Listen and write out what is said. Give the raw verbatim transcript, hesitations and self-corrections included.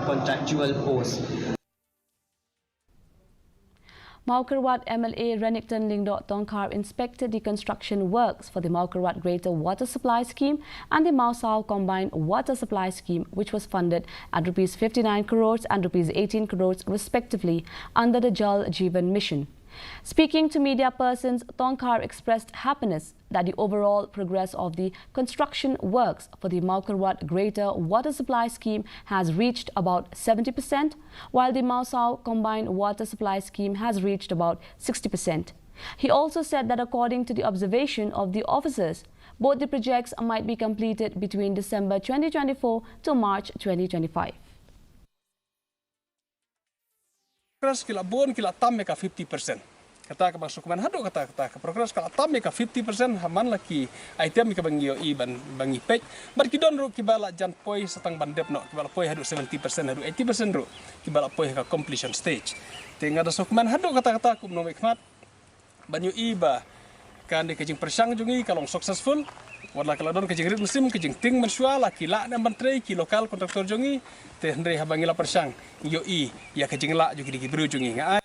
contractual post. Mawkyrwat M L A Renikton Lyngdoh Tongkhar inspected the construction works for the Mawkyrwat Greater Water Supply Scheme and the Mawsaw Combined Water Supply Scheme, which was funded at rupees fifty-nine crores and rupees eighteen crores respectively under the Jal Jeevan Mission. Speaking to media persons, Tongkhar expressed happiness that the overall progress of the construction works for the Mawkyrwat Greater Water Supply Scheme has reached about seventy percent, while the Mawsaw Combined Water Supply Scheme has reached about sixty percent. He also said that according to the observation of the officers, both the projects might be completed between December twenty twenty-four to March twenty twenty-five. Progress ki la bun, ki la tam ïa ka fifty percent. Kata kaba sngewkmen haduh katta katta, ka progress ka la tam ïa ka fifty percent ha man la ki item kaba ngi ïohi ban, ba ngi peit. Bad ki don ruh kiba la jan poi sa tang ban dep noh, kiba la poi haduh seventy percent, haduh eighty percent ruh, kiba la poi ha ka completion stage. Te nga da sngewkmen haduh katta katta kum u nongmihkhmat ban ïohi ba kane ka jingpyrshang jong ngi ka long successful. Wat la ka la don ka jingrit mynsiem, ka jingtieng mynshuwa, la ki lah ne em ban trei ki local contractor jong ngi. Te hynrei haba ngi la pyrshang, ngi ïohi ïa ka jinglah jong kine ki briew jong ngi. Nga ai